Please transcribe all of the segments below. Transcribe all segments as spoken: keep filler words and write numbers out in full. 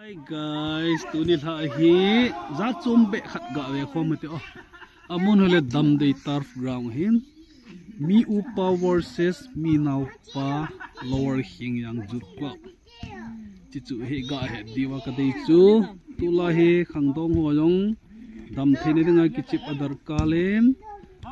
Hi guys, tuni lha hi jat chom beh khat ga ve khom ate o. Amun hole Damdei Turf Ground hin Mi Upa versus Mi Naopa, Lower Khengjang Youth Club. Chichu hi ga het diu a ka dei chu. Tulai hi khangdong ho jong dam theina dinga kichep a darkar in,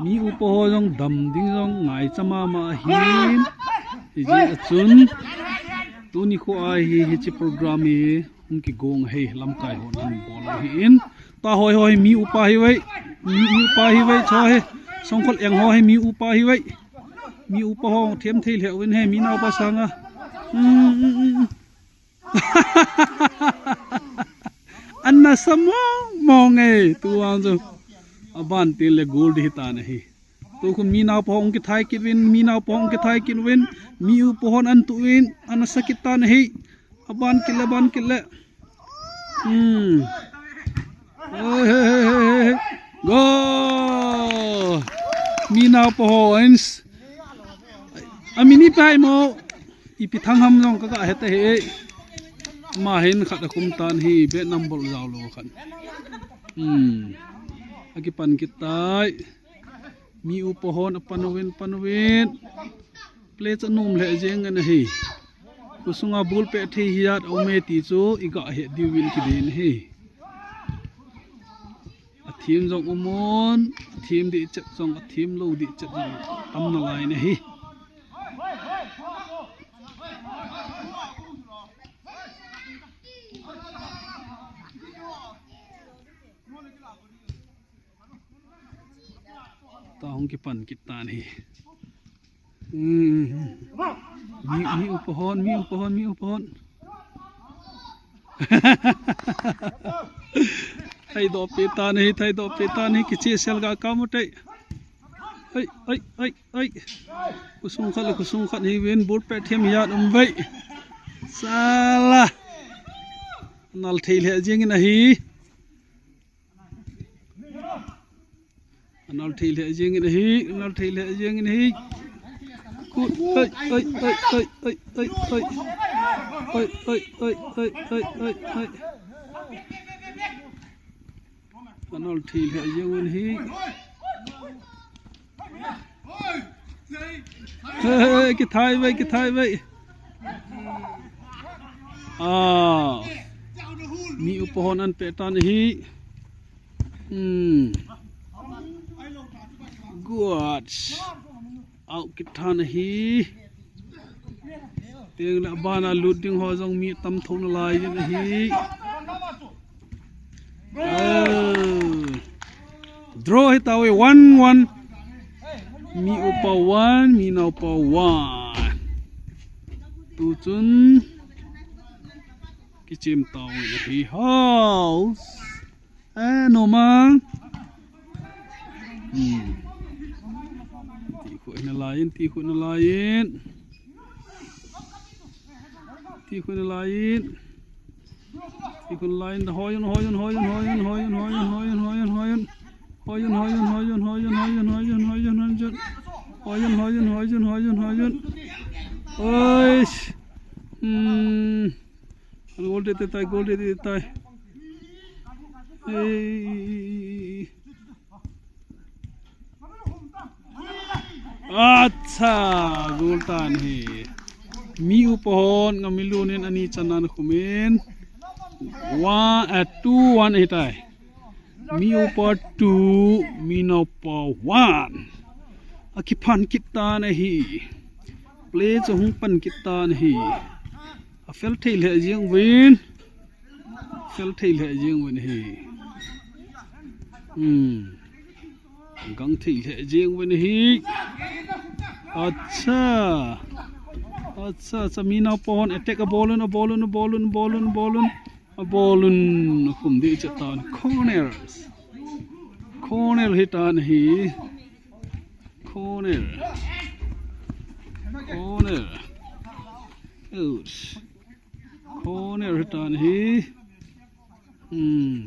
mi upa ho jong dam ding jong ngaicha mama ahin. Hijeh a chun tuni kho a hi hiche program hi hung kigong hi lamkai hon hin bol ahin. Ta hoi hoi, mi upa hi vei. Mi, mi upa hi vei, cho hi. Songkhol Eng ho hi mi upa hi vei. Mi upa ho them thei lheh uvin hi, mi naopa sanga. Hmm, hmm, hmm, hmm. Ana sa mong mong e, tu vang chu. Aban tin le goal ding hitan ahi. Tu khun mi naopa hung kithai kit uvin, mi naopa hung kithai kit uvin, mi upa hon an tu uvin, ana sa kit tan ahi. Aban kit le, aban kit le. Hmm. Hey, hey, hey, hey, hey. Go! Mi naopa ho, ins. Amin ipi ham mo. Ipi thang ham jong ka ga het ahi. Ama hin khat akhum tan ahi, bet number jao lou khat. Hmm. Akipan kit tai. Mi upa hon apan uvin, pan uvin. Play chu anom lheh jeng in ahi. Khosunga ball pet thei hiat aume ti chu i ga het diu vin kidei in ahi. Athem jong um un, athem ding chet jong, athem lou ding chet jong tam nalai in ahi. Ta hung kipan kit tan ahi. Hmm. Mi, mi upa hon, mi upa hon, mi upa hon. Thaidoh peh tan ahi, thaidoh peh tan ahi, kicheh sel ga ka mu tei. Ai, ai, ai, ai. Khosung khat le khosung khat hi vin, ball pet them hiat um vei. Sala. Anal thei lheh jeng in ahi. Anal thei lheh jeng in ahi, anal thei lheh jeng in ahi. Kut, ai, ai, ai, ai, ai, ai, ai. Ai, ai, ai, ai, ai, ai, ai. Anal thei lheh jeng in ahi. Hey, hey, kithai vei, kithai vei. Ah. Mi upa hon an peh tan ahi. Hmm. Good. Out kit tan ahi. Teng le abana lut ding ho jong mi tam thou nalai in ahi. Oh. Draw hi tave, one one. Mi upa one, mi naopa one. Tu chun kichem tau in ahi house. Eh, no mang. Hmm. Ti khu nalai in, ti khu nalai in. Ti khu nalai in. Ti khu nalai in. Hoiyun, hoiyun, hoiyun. Hoiyun, hoiyun, hoiyun, hoiyun. Hoiyun, hoiyun, hoiyun, hoiyun. Hoiyun, hoiyun, hoiyun, hoiyun. Oish. Hmm. Goal de de tai, goal de de tai. Hey. Acha, goal tan ahi. Mi upa hon ngami lun in ani chan nan khumin. One, eh, two one ahi tai. Mi upa two, mi naopa one. Akiphan kit tan ahi. Play chu hung pan kit tan ahi. Afel thei lheh jeng uvin. Fel thei lheh jeng uvin ahi. Hmm. Gang thei lheh jeng uvin ahi. Acha. Acha, acha, mi naopa hon attack abol un, abol un, abol un, abol un, abol un. Abol un, akhum ding chet tan. Corners. Corner hi tan ahi. Corner. Corner. Ouch. Corner hi tan ahi. Hmm.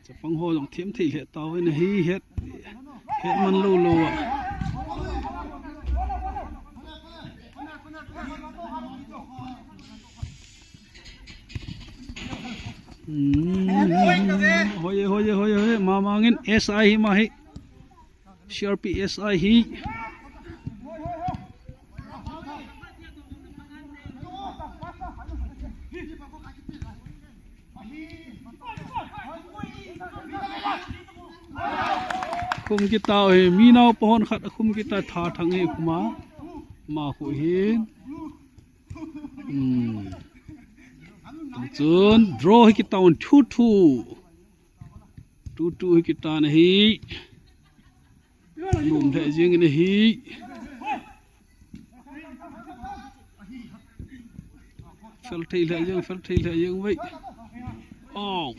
Chapang ho jong them thei lheh tauvin ahi, het, het man lou lou a. Hmm, hoi, hoi, hoi, hoi, ma, ma, ngin S I hi ma hi. C R P S I hi. Khum kitau hi, mi nao pahon khat khum kita tha thang hi khuma. Ma khu hin. Hmm. Chun draw hi kitau two two. Two two hi kitan ahi. Nom lheh jeng in ahi. Fel thei lheh jeng, fel thei lheh jeng vei. Oh.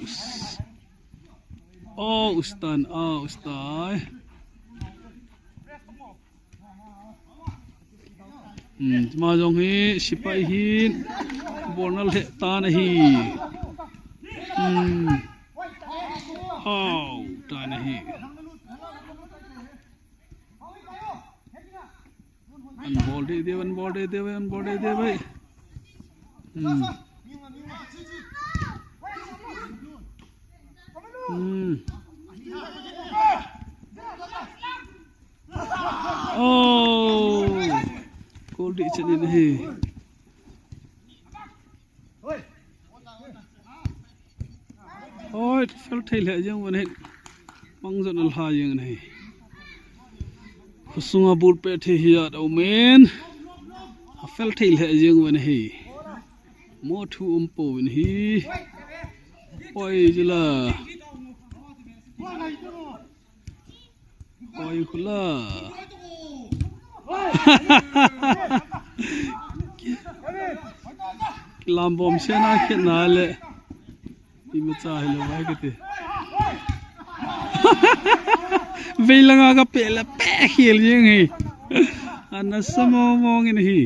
Oh, us tan, oh, us tai. Hmm, ma jong hi, sipai hin, bol na lheh tan ahi. Hmm. Hau, tan ahi. An bol de de, an bol de de, an bol de de, bhai. Hmm. Hmm. Oh. Goal dih chet in ahi. Hoi, fel thei lheh jeng uvin ahi. Mang jong alha jeng in ahi. Khosunga ball pet thei hi ijat aumin. Afel thei lheh jeng uvin ahi. Mo thu um pouvin ahi. Hoi, jila. Oi, khula. Kilam bom se na khe na le. Ima cha hi lo vai kati. Vei langa ka pe la pe khel jeng hi. Ana sa mo mo ngin hi.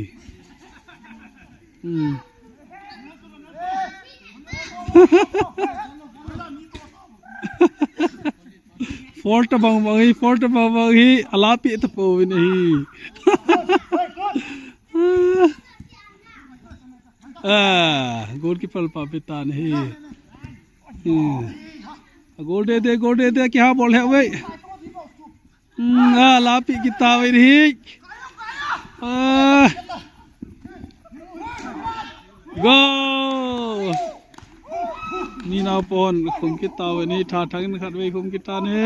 Hmm. Foul tabang bang hi, foul tabang bang hi, alapi tapouvin ahi. Ah, goalkeeper pa pe tan ahi. Hmm. Goal de de, goal de de, kiha bol he vei. Hmm, ah, lapi kita vei hi. Ah. Go! Mi nao pon khum kita vei ni, tha thang in khat vei khum kita ni.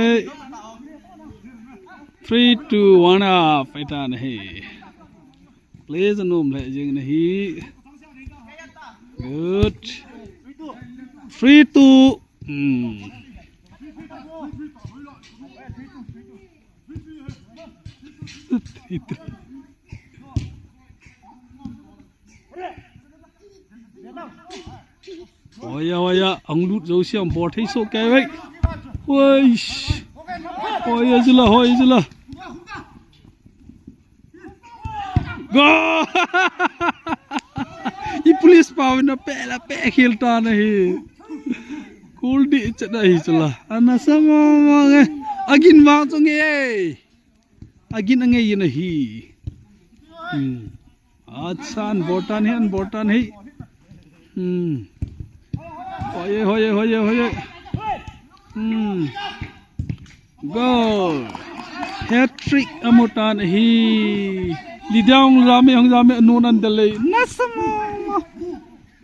Three, two, one up, pai ta ni. Play ja nom lheh jeng in ahi. Good. Three, two. Hmm. Oya, oya, ang lut jo siam bol thei soh kei vei. Oi. Oya, jila, hoi, jila. Go! I police pa na pe la pe khel ta na hi. Goal dih chet na hi chala. Ana sa mo mo nge. Agin vang chu nge. Agin ange yin ahi. Hmm. Achan bol tan hi, an bol tan hi. Hmm. Hoye, hoye, hoye, hoye. Hmm. Goal. Hat trick amu tan ahi. Lidiang jame, hong jame, nun an delay. Nasa mo.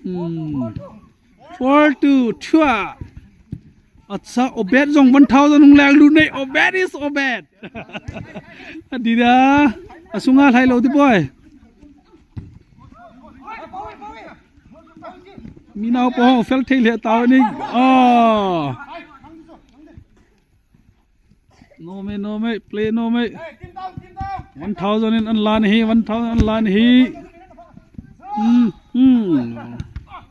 Hmm. Four two, chua. Acha, Obed jong one thousand hung lang lut nei. Obed is Obed. Adida. Asunga lhai lo ti boy. Mi nao po hong fel thei le tao ni. Ah. No me, no me, play no me. One thousand in an lan hi, one thousand an lan hi. Hmm, hmm.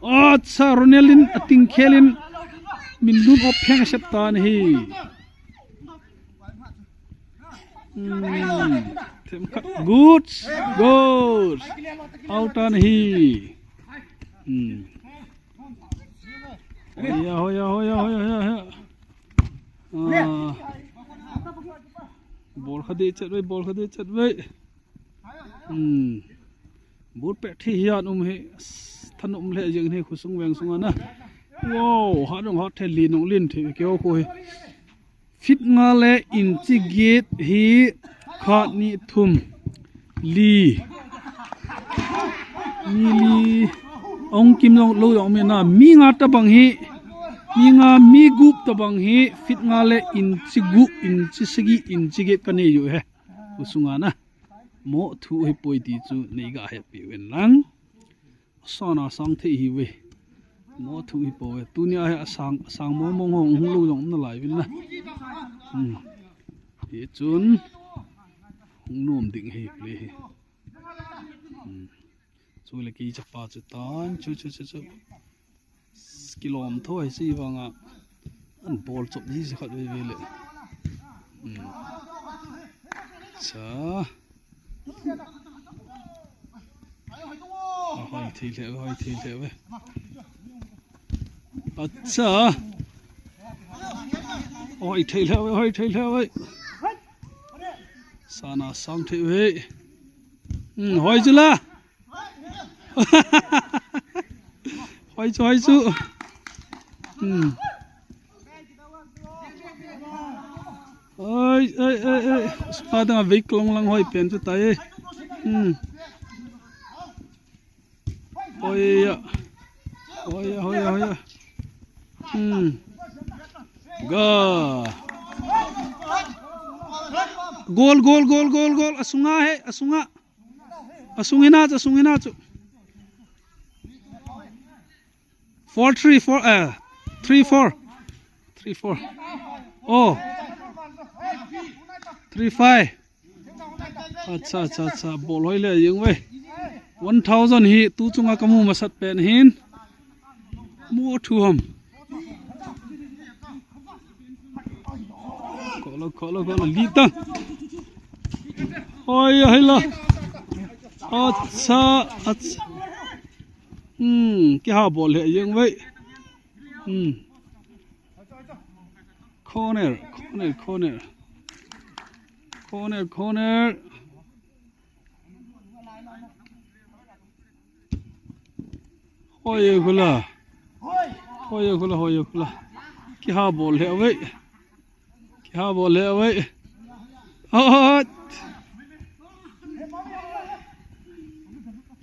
Acha, Ronaldin ating khelin. Min lun op pheng set tan hi. Hmm. Good. Good. Out an hi. Hmm. Hoya, hoya, hoya, hoya, hoya, hoya. Ah. Bol kha dei chet vei, bol kha dei chet vei. Hmm. Ball pet thei hi an um hi. Than um le jeng hi khosung veng sunga na. Wow, ha dong ha thei li nong lin thei keo ko hi. Feet nga le inch get hi khat ni thum li. Mi li ong kim lo lo dong mi na mi nga tabang hi. Mi nga mi gup tabang hi feet nga le inch gup inch sagi inch get ka nei u he. Usunga na. Mo thu hi poi ti chu nei ga he pi wen lang. Sana sang thei hi ve. Mo thu hi po ve. Tunia hi asang, asang mong mong hong hung lo jong na lai vin na. Hmm. Hi chun hung nom ding hi play hi. Hmm. Chu le ki chapa chu tan chu chu chu chu. Kilom tho hi si vanga. An bol chop hi si khat ve ve le. Hmm. Cha. A hoi thei le ve, hoi thei le ve. Acha. Hoi thei le ve, hoi thei le ve. Sana sang thei ve. Hmm, hoi chu la. Hoi chu, hoi chu. Hmm. Oi, oi, oi, oi. Spa dang a vei klong lang hoi pen chu tai. Hmm. Hoi ya. Hoi ya, hoi ya, hoi ya. Hmm. Ga. Gol, gol, gol, gol, gol. Asunga he, asunga. Asung hina chu, asung hina chu. Four three, four, eh, three four. Three four. Oh. Three five. Acha, acha, acha. Bol hoi le jeng ve. One thousand hi tu chunga kamu masat pen hin. Mo thu ham. Kolo, kolo, kolo. Li tang. Hoi, hoi la. Acha, acha. Hmm, kiha bol he jeng ve. Hmm. Corner, corner, corner. Corner, corner. Hoi ye khula. Hoi ye khula, hoi ye khula. Kiha bol he ve. Kiha bol he ve. Hot.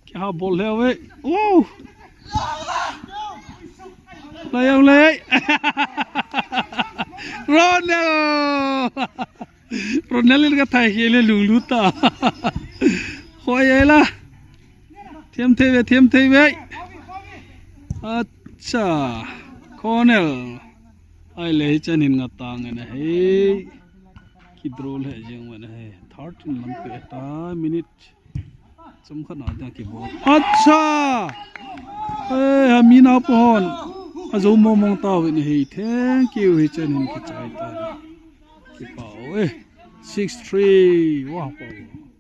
Kiha bol he ve. Wow. Lai ang lai. Ronald. Ronald ka thai khel le lunglut ta. Hoi ye la. Thiam thei ve, thiam thei ve. Acha. Corner. Ai le chan hin nga tang na he. Ki draw le jeng wa na he. Thirteen lang pe ta minute. Chom khat na dia ki bol. Acha. Eh, ha mi na pohon. A zo mo mong ta ve na he. Thank you he chan hin ki chai ta. Ki pau eh. Six three. Wow.